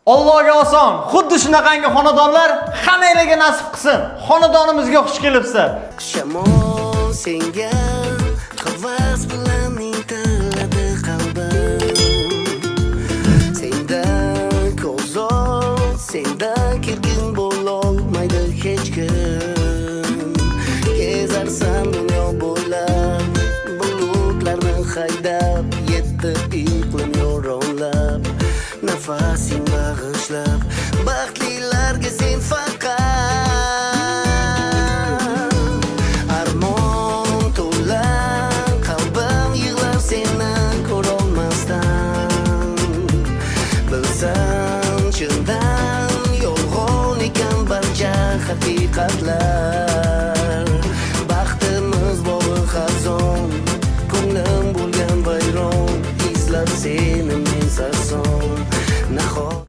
Allohga oson. Xuddi shunaqangi xonadonlar hammanglarga nasib qilsin. Xonadonimizga xush kelibsiz. Shamol senga havas bilan intiladi qalbim. Sendan go'zal, sendan erkin bo'lolmaydi hech kim. Kezarsan dunyo bo'ylab, bulutlarni haydab, yetti iqlim yo'ronlab, nafasing bag'ishlab, baxtlilarga sen faqat. Armon to'la qalbim yig'lar seni ko'rolmasdan. Bilsam chindan yolg'on ekan barcha haqiqatlar. Baxtimiz bog'i xazon, ko'nglim bo'lgan vayron, izlab seni.